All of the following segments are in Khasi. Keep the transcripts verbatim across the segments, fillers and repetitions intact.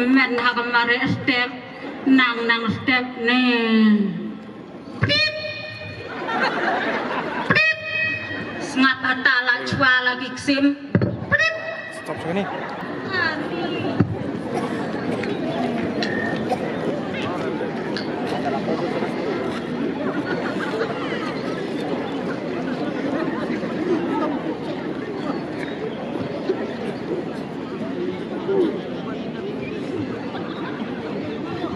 Men ha ka mareh step, nang nang step ne. Prit! Prit! Sngap ata la chwa la ki ksim. Prit! Stop sini.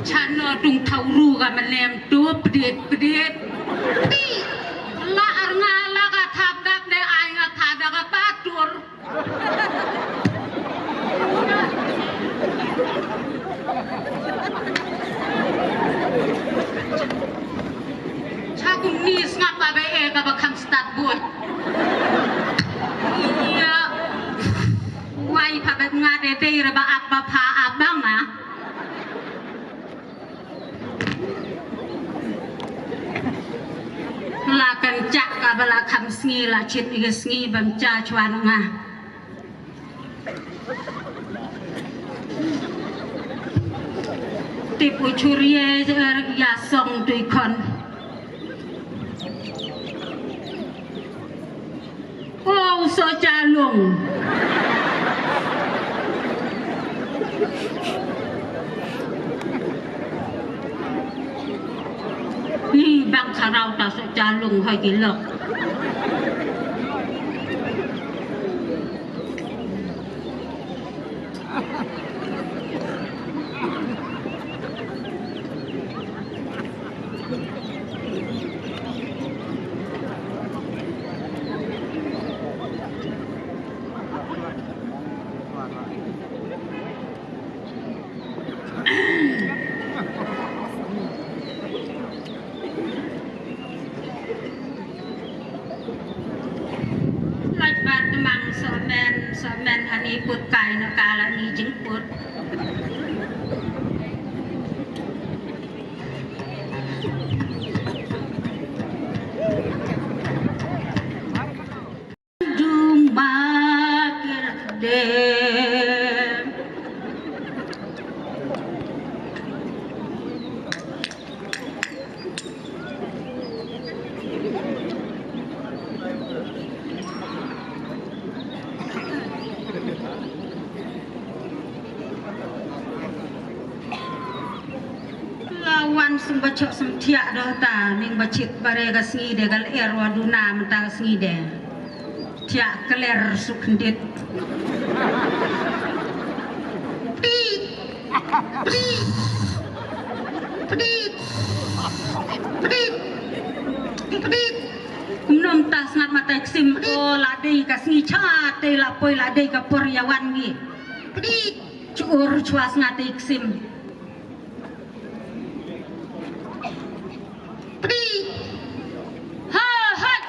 Chano tung thau ru ka malem tu pdit pdit. Ti la ar nga la ka thap dap de ai nga tha da ka patur. Cha kum ni sngap ba be e ka ba kham start boy. Iya. Wai pha bet nga de de re ba ap ba pha ap ba nga. La kan chak ka ba la kham sngi la chit ni ka sngi bam cha chwa na nga. Tip u churie ya song tui khon. Oh, so chalung. Ni bang sarau ta so chalung hoi ki lok. Lait ba tmang somen, somen hani put kai na kala ni jingput. Dung ma kir de. La wan sum ba chok sum thiah doh ta ning ba chit ba re ka sngi de ka lyer wa duna mynta ka sngi de. Thiah kler suk ndit. Pdit. Pdit. Pdit. Pdit. Pdit. Kumno mynta sngat matai ksim o la dei ka sngi cha tei la poi la dei ka por ya wan ngi. Pdit. Chukur chwa sngat tei ksim. Pdit. Ha hot.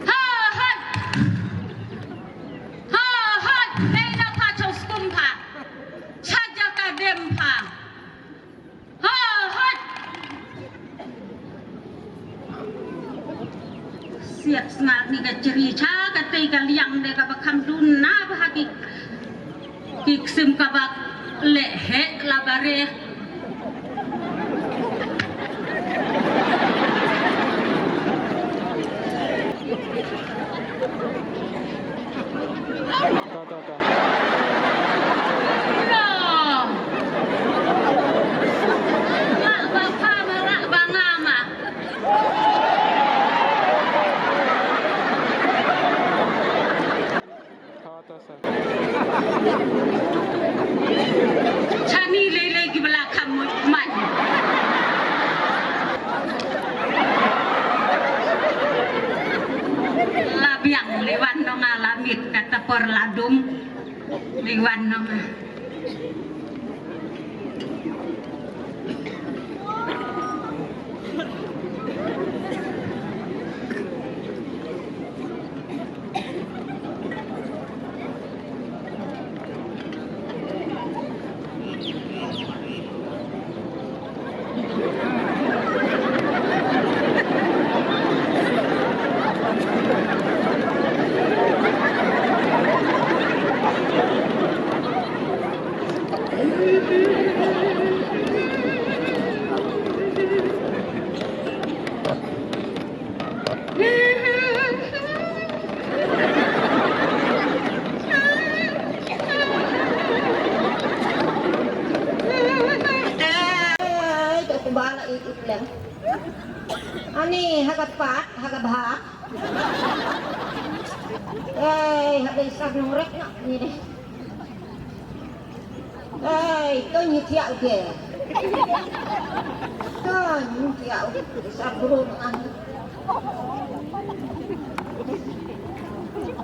Ha hot. Ha hot. Nei na pha chau skum pha. Chaja ka dem pha. Ha hot. Siat sngat ni ka chri cha ka tei ka liang de ka ba kham dun na ba ha ki. Ki ksim ka bak leh heh la bare. Chani lei lei ki ba la kham mut man. La biang lei wan nong nga la mit kata por la dum. Lei wan nong nga. Ani ha ka pat, ha ka bha. Ei, ha dei sah nong rek na ni deh. Ei, to ni tiak ke. To ni tiak ke sah bru na.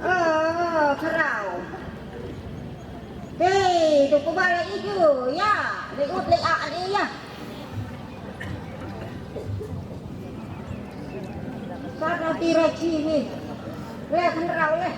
Oh, kerau. Hei, tu ku ba la ijo, ya. Le ut le a ni ya. Sa na ti ra chi ni. Le kan rau le.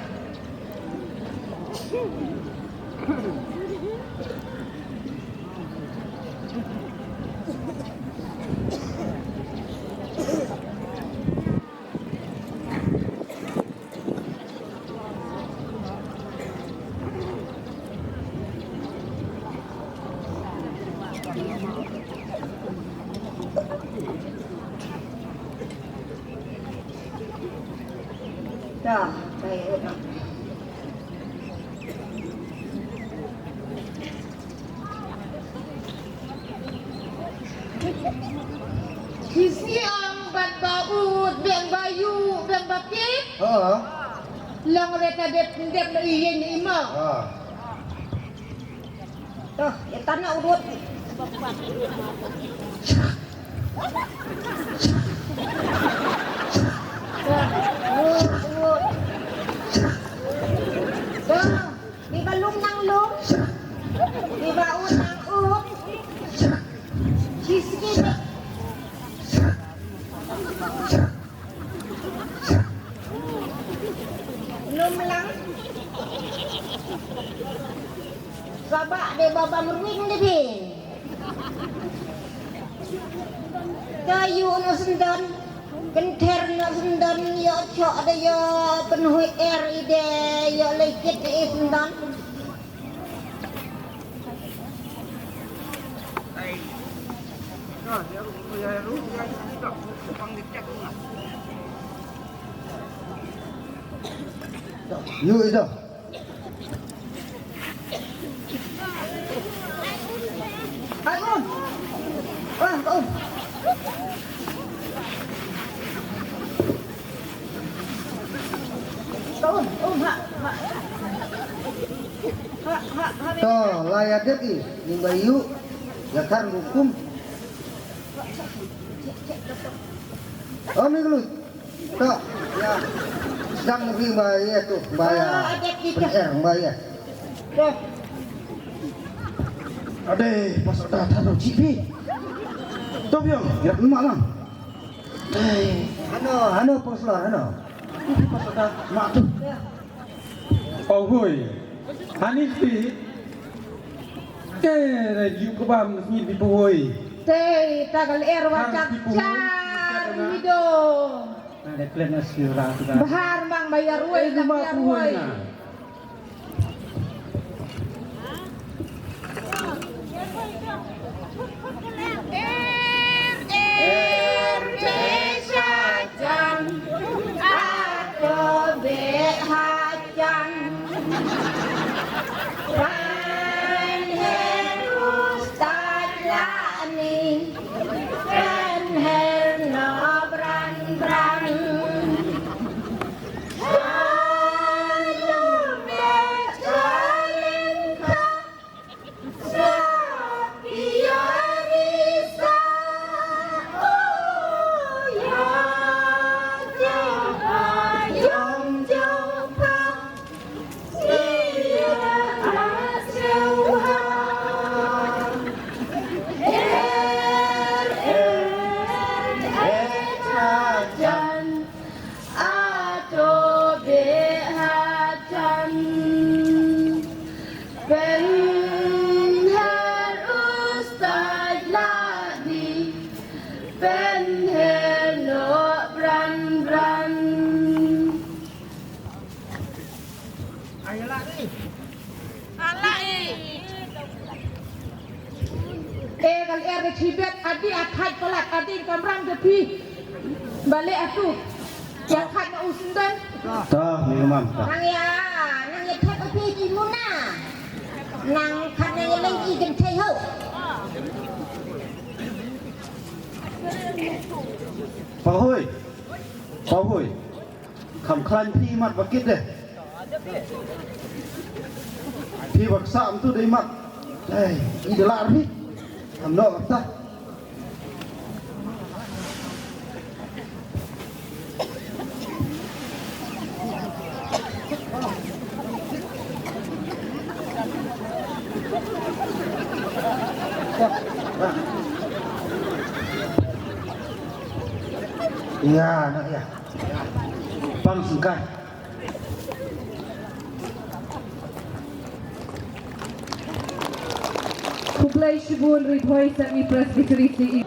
Shisien bad ba ut, bad ba yu, bad ba kit. Ha. Long re ta dep, dep na iyen ima. Ha. Toh, ya tana udut. Toh, ut, ut. Toh. Di ba lum nang lum. Di ba ut nang ut. Chi siki. Lum lang. Sabak de ba bam ruing de bi. Ka yu no sendon. Kenter no sendon yo chok de yo penhui er ide yo lekit de sendon. Yu ito. Hai, um. Ah, um. To, la ïa dep i, ning ba ïu, ïa kar ngukum. Om ning lut. To, ïa. Sdang ning ba ïa tu, ba ïa. Pynïar ba ïa. Ade, pas da ta do chi bi. To biang, ïa ma lang. Hano, hano pengslor, hano. Mat tu. Oh hoi. Hani pi. Ke re yu kebam ni pi hoi. Tei, tagal er wa chak char ni do. Ada kena sira tu kan. Bahar mang bayar woi, bayar woi. Ato beh hajan. Pynher ustad ladi. Pynher noh bran bran. Ala i. Eh, kal er de chibet, adi athai palat, adi kamram de pi. Bale atu. Ya khat na u sendon. Ta, ni mam ta. Nang ya, nang ya thep u pi ki muna. Nang khat nang ya leng i gen thei ho. Pahui. Pahui. Kham khlaiñ phi mat ba kit de. Phi ba ksam tu dei mat. Ei, i de lar phi. Kham no ta. Ïa, na ïa. Pang sengkai. Khublei shibun Ri Bhoi Sangni Presbytery C E.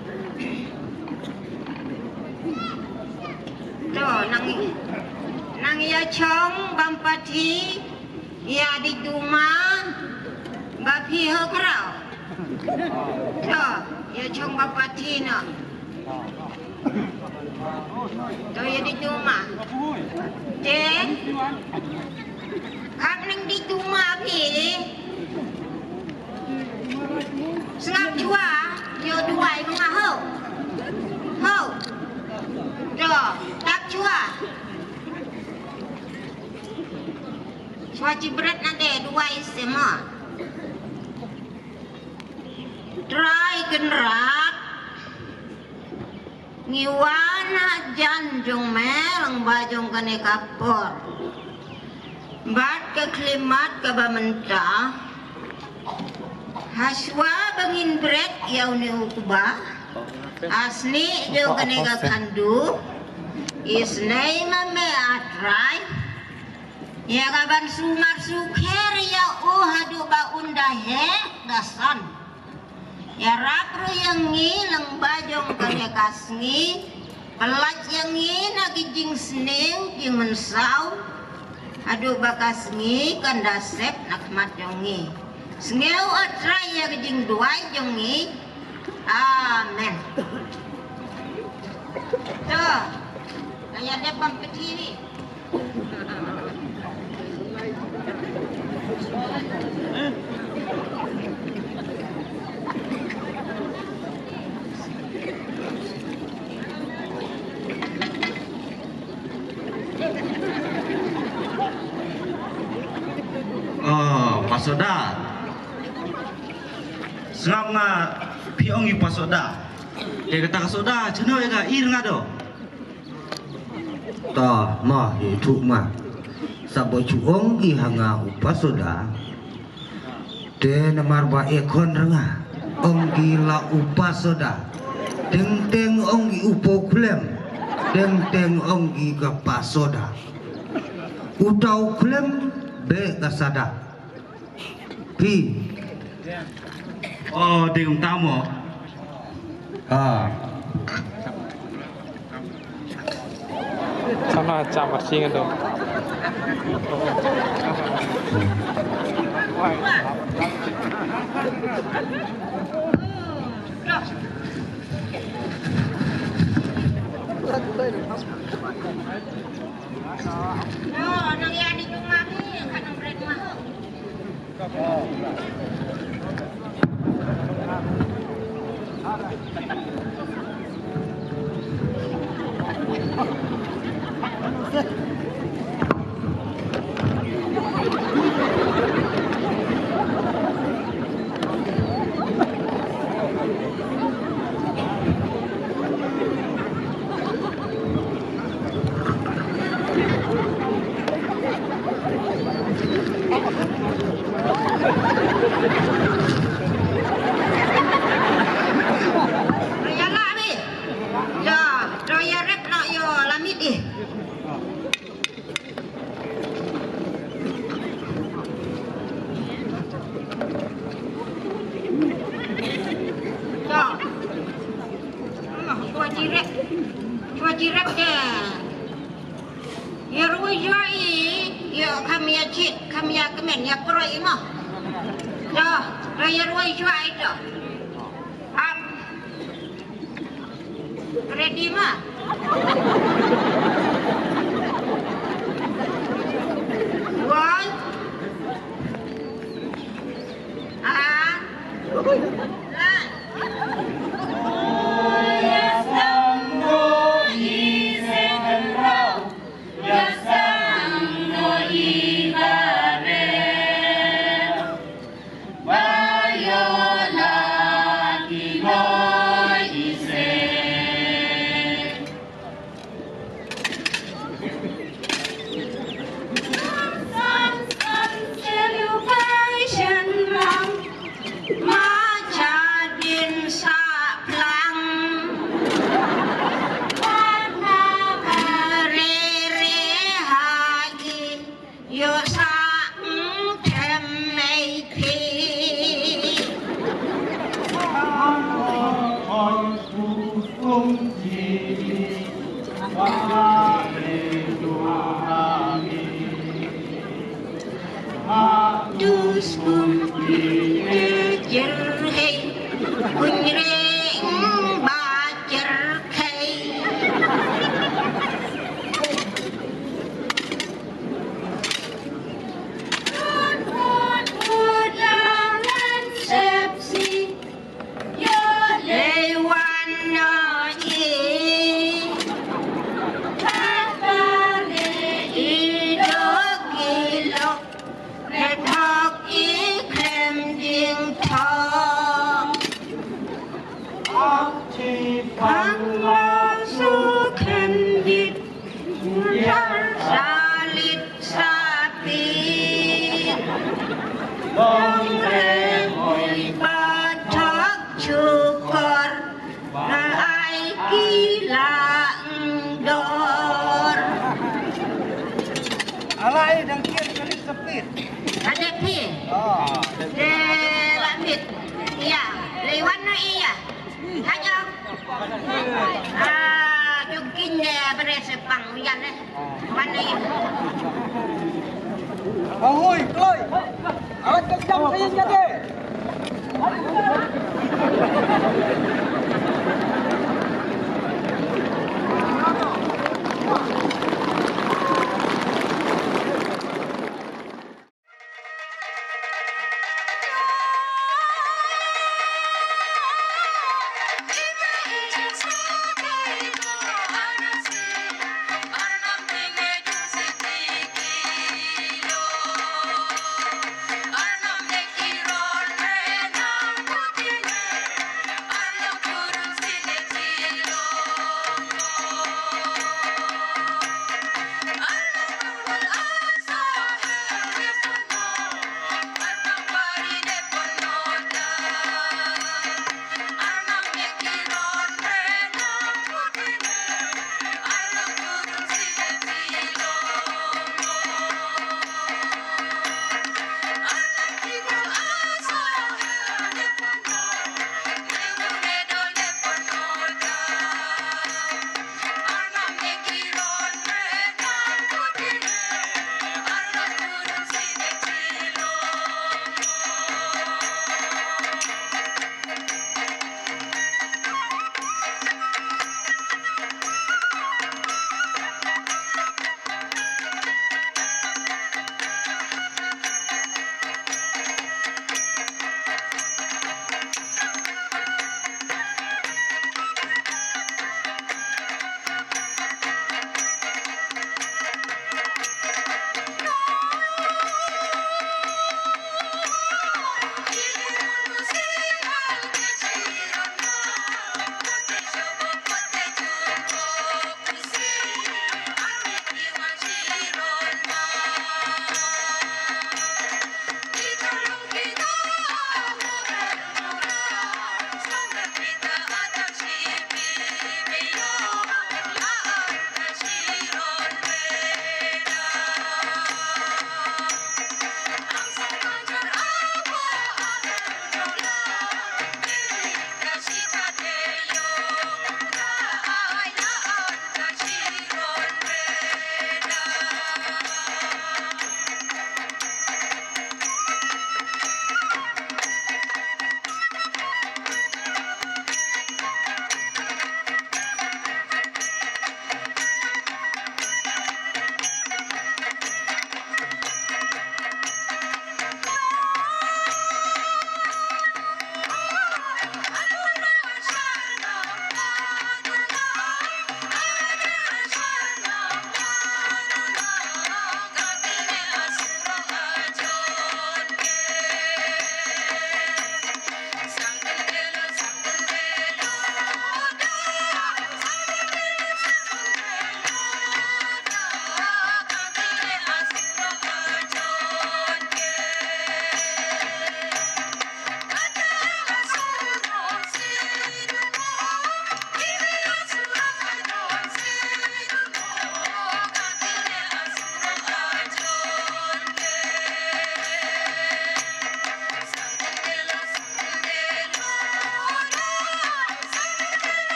To nang, nang ïa chong bam pathi ïa di duma ba phi ho krau. To ïa chong bam pathi no. To ïa di duma. Te kham nang di duma phi. Sngap chwa, ïoh duwai ma nga ho. Ho. To, tap chwa. Chwa chi bret na de duwai se mo. Trai Kynrad. Ngi wan ha jan jong me lyngba jong kane ka por. Bad ka khyllipmat kaba mynta. Hashwa ba ngin bret ïa une u kba. Ha snieh jong kane ka khyndew. Isynei ma me, A Trai. Ïa kaban sumar sukher ïa u haduh ba un da heh da san. Ïarap ruh ïa ngi lyngba jong kane ka sngi. Pynlait ïa ngi na ki jingsniew jingmynsaw. Haduh ba ka sngi kan da sep na khmat jong ngi. Sngap, A Trai, ïa ki jingduwai jong ngi. Amen. To, ka ïa dep bam pathi. Oh, pasoda. Sngap nga phi ong i pasoda. Te kata ka soda, chano ïa ka ir nga do. Ta ma hi thu ma. Sa bo chu ong i ha nga u pasoda. Te namar ba e khon rnga ong ki la u pasoda. Teng teng ong ki u po khlem. Teng teng ong ki ka pasoda. Uta u khlem be ka sada. Pi. Oh, ding tamo. Ah. Sama chama singa do. Ïa la bi. Ïa, to ïa rep na ïa la mit ih. Ïa. Chwa jirep. Chwa jirep de. Ïa ruh ïa i, ïa kham ïa jit, kham ïa kmen, ïa kroi i mo. Ïa, ïa ruh ïa i to. Ap. Ready ma? One. Ah. One. Dang kir kali sapir. Ada pi. Ah. De la mit. Iya, lei wan no iya. Haja. Ah, jukin de bere sepang uyan eh. Wan eh. Ahoy, kloi. Awas ka jam sayin kate.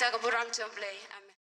Da ka burom jong U Blei. Amen.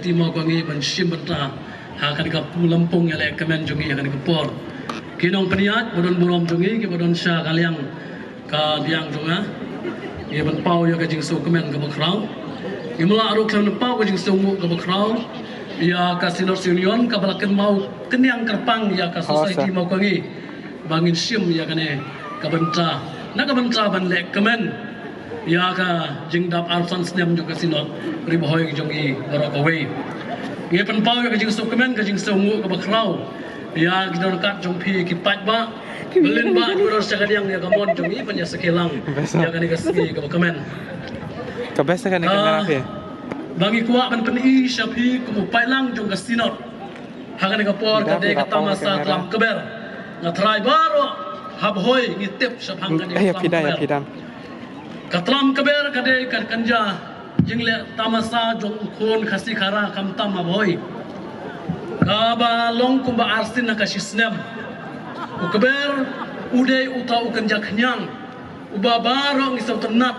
Ti Mawkwangi ban shim bynta ha kane ka pung lampung ïalehkmen jong ngi ha kane ka por. Ki nongpynïaid ba don burom jong ngi kiba don sha ka liang ka biang jong nga, ngi pynpaw ïa ka jingsngewkmen kaba khraw. Ngi mlah ruh khlem pynpaw ka jingsngewnguh kaba khraw ïa ka Synod Union kaba la kynmaw kyndiang kyrpang ïa ka Society Mawkwangi ba ngin shim ïa kane ka bynta na ka bynta ban lehkmen ïa ka jingdap arphew san snem jong ka Synod Ri Bhoi jong ngi baroh kawei. Ngi pynpaw ïa ka jingsngewkmen ka jingsngewnguh kaba khraw ïa ki nongkat jong phi ki paidbah. Ba lyngba ki don sha ka liang ïa ka mon jong ngi ban ïa sakhi lang ïa kane ka sngi kaba kmen. Ka best kane ka kamera phi. Ba ngi kwah ban pyni sha phi kum u paidlang jong ka Synod. Ha kane ka por ka dei ka tamasa tlam kber. Nga trai baroh ha Bhoi ngi tip shaphang kane ka tlam kber. Ka tlam kber ka dei ka kynja jingleh tamasa jong u khun Khasi Khara khamtam ha Bhoi. Kaba long kumba arsien ha ka shisnem. U kber u dei uta u kynja khñiang uba baroh ngi sngewtynnat.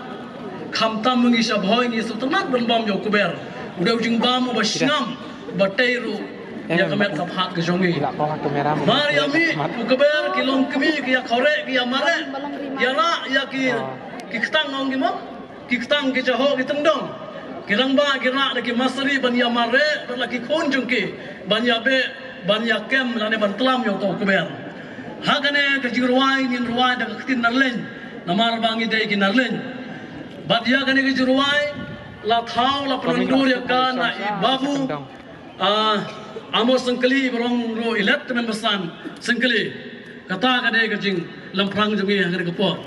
Khamtam ngi sha Bhoi ngi sngewtynnat ban bam ïa u kber. U dei u jingbam uba sngam. Ba tei ruh ïa ka met ka phad ka jong ngi. Mar ïa mih u kber ki longkmie ki ïa khawreh ki ïa mareh, ïa rah ïa ki, ki ktang ong ki mo, ki ktang ki jahoh ki tyngdong. Ki rangbah ki rah da ki masari ban ïa mareh bad la ki khun jong ki ban ïa beh ban ïa kem lane ban tlam ïa uta u kber. Ha kane ka jingrwai ngin rwai da ka ktien Narleiñ namar ba ngi dei ki Narleiñ. Bad ïa kane ka jingrwai la thaw la pynendur ïa ka na i Babu Ah, Amos Syngkli, ba long ruh i Lieutenant Basan Syngkli. Kata ka dei ka jinglamphrang jong ngi ha kane ka por.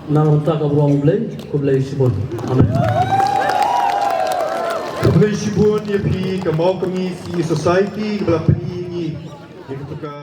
Na ka bynta ka burom U Blei, khublei shibun. Amen. Khublei shibun ïa phi ka Mawkynmih Society, kaba la pyni ïa ngi ïa kata ka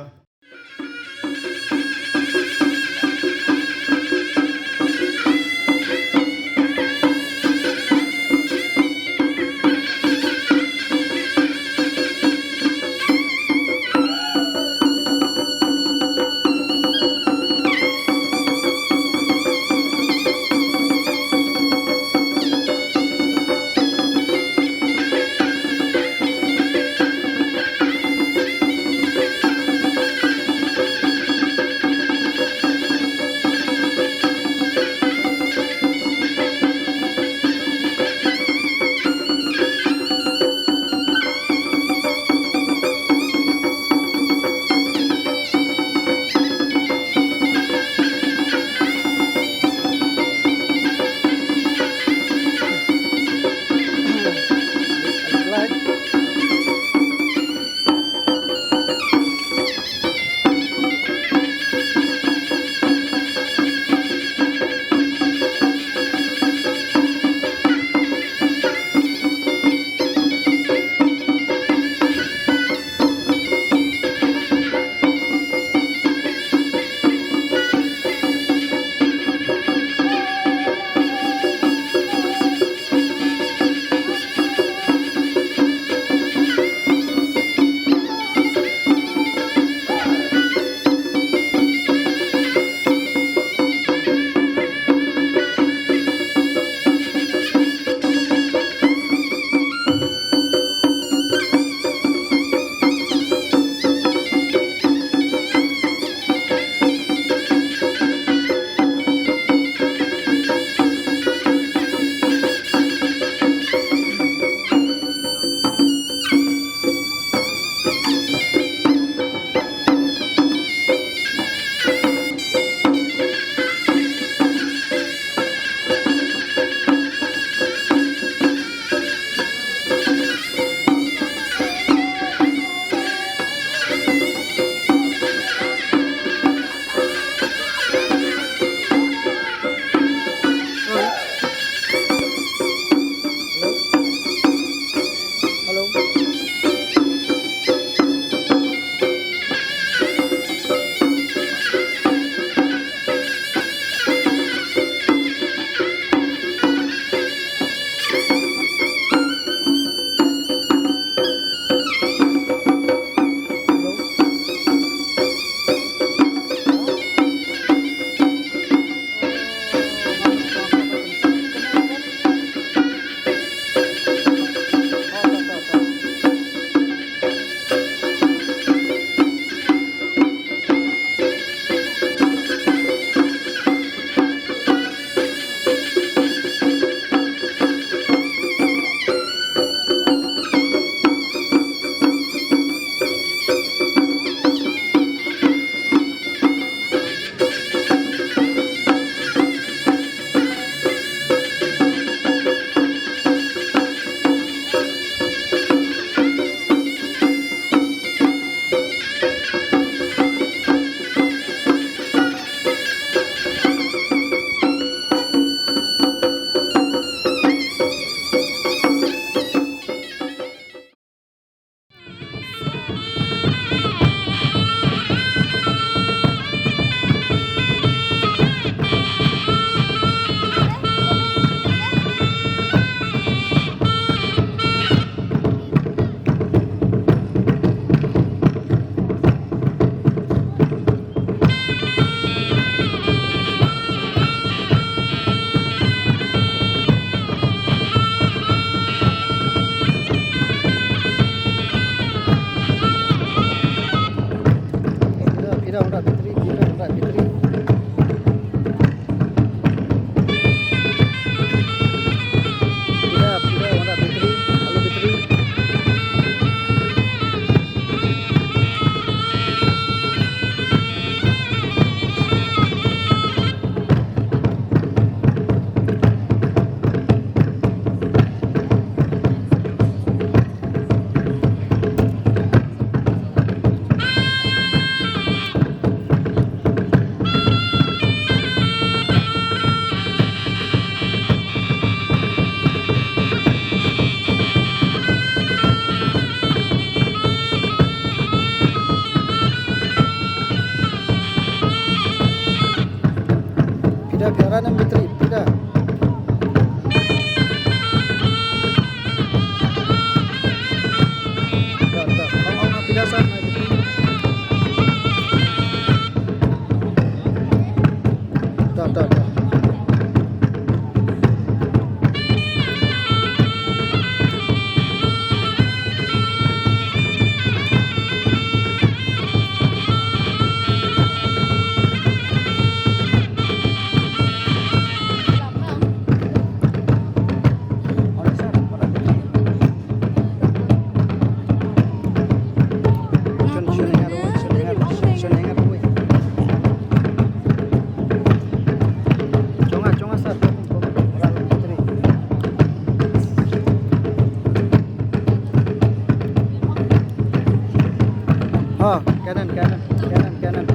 Kanan, kanan, kanan, kanan.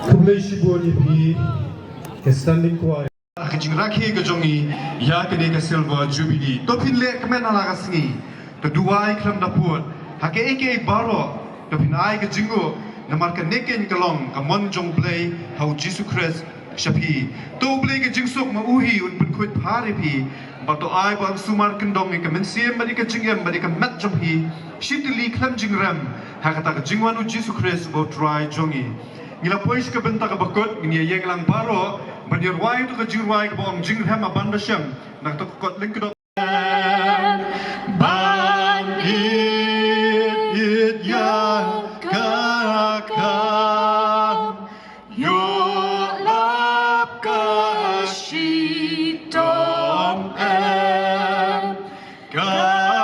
Khublei shibun ïa phi ka Standing Choir. Ka jingrakhe ka jong ngi ïa kane ka Silver Jubilee. To phin leh kmen ha la ka sngi. To duwai khlem da pud ha kaei kaei baroh. To phin ai ka jingnguh namar kane ka long ka mon jong U Blei ha U Jisu Khrist sha phi. To U Blei ka jingsuk ma u hi un pynkhuid phar ïa phi. Bad to ai ba un sumar kyndong ïa ka mynsiem bad ïa ka jingim bad ïa ka met jong phi shi tylli khlem jingrem ha kata ka jingwan U Jisu Khrist uba U Trai jong ngi. Ngi la poi sha ka bynta kaba kut, ngin ïa ïeng lang baroh ban ïa rwai ïa ka jingrwai kaba ong Jingrhem Haban Bashem na kata ka kot Lyngkdong. Ban ïeit ïa ka kam, ïoh lap ka shitom em. Ka